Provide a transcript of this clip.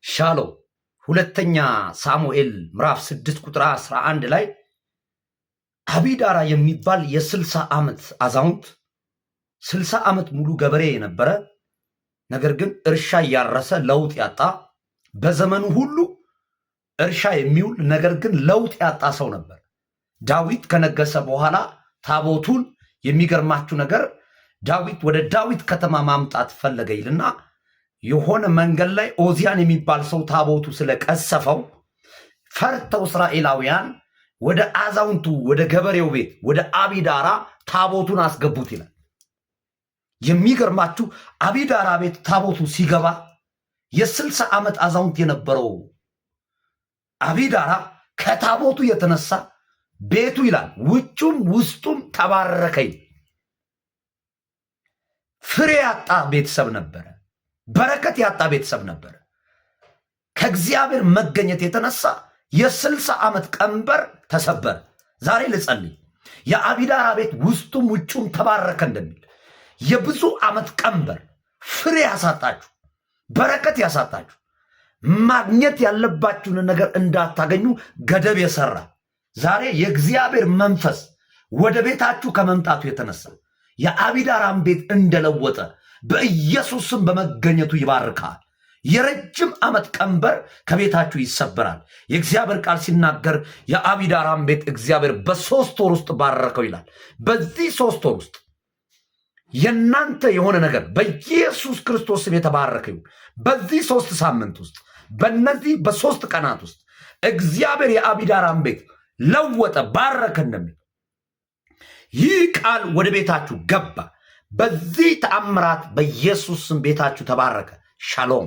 ሻሎም። ሁለተኛ ሳሙኤል ምዕራፍ 6 ቁጥር 11 ላይ አቢዳራ የሚባል የ60 ዓመት አዛውንት፣ 60 ዓመት ሙሉ ገበሬ የነበረ፣ ነገር ግን እርሻ እያረሰ ለውጥ ያጣ፣ በዘመኑ ሁሉ እርሻ የሚውል ነገር ግን ለውጥ ያጣ ሰው ነበር። ዳዊት ከነገሰ በኋላ ታቦቱን፣ የሚገርማችሁ ነገር፣ ዳዊት ወደ ዳዊት ከተማ ማምጣት ፈለገ ይልና የሆነ መንገድ ላይ ኦዚያን የሚባል ሰው ታቦቱ ስለቀሰፈው ፈርተው እስራኤላውያን ወደ አዛውንቱ፣ ወደ ገበሬው ቤት ወደ አቢዳራ ታቦቱን አስገቡት ይላል። የሚገርማችሁ አቢዳራ ቤት ታቦቱ ሲገባ የ60 ዓመት አዛውንት የነበረው አቢዳራ ከታቦቱ የተነሳ ቤቱ ይላል ውጩም ውስጡም ተባረከኝ። ፍሬ ያጣ ቤተሰብ ነበረ። በረከት ያጣ ቤተሰብ ነበረ። ከእግዚአብሔር መገኘት የተነሳ የ60 ዓመት ቀንበር ተሰበረ። ዛሬ ልጸልይ። የአቢዳራ ቤት ውስጡም ውጩም ተባረከ እንደሚል የብዙ ዓመት ቀንበር ፍሬ ያሳጣችሁ፣ በረከት ያሳጣችሁ፣ ማግኘት ያለባችሁን ነገር እንዳታገኙ ገደብ የሰራ ዛሬ የእግዚአብሔር መንፈስ ወደ ቤታችሁ ከመምጣቱ የተነሳ የአቢዳራን ቤት እንደለወጠ በኢየሱስ ስም በመገኘቱ ይባርካል። የረጅም ዓመት ቀንበር ከቤታችሁ ይሰበራል። የእግዚአብሔር ቃል ሲናገር የአቢዳራን ቤት እግዚአብሔር በ3 ወር ውስጥ ባረከው ይላል። በዚህ 3 ወር ውስጥ የእናንተ የሆነ ነገር በኢየሱስ ክርስቶስ ስም የተባረከ ይሁን። በዚህ 3 ሳምንት ውስጥ፣ በእነዚህ በ3 ቀናት ውስጥ እግዚአብሔር የአቢዳራን ቤት ለወጠ፣ ባረከ እንደሚል ይህ ቃል ወደ ቤታችሁ ገባ። በዚህ ተአምራት በኢየሱስ ስም ቤታችሁ ተባረከ። ሻሎም።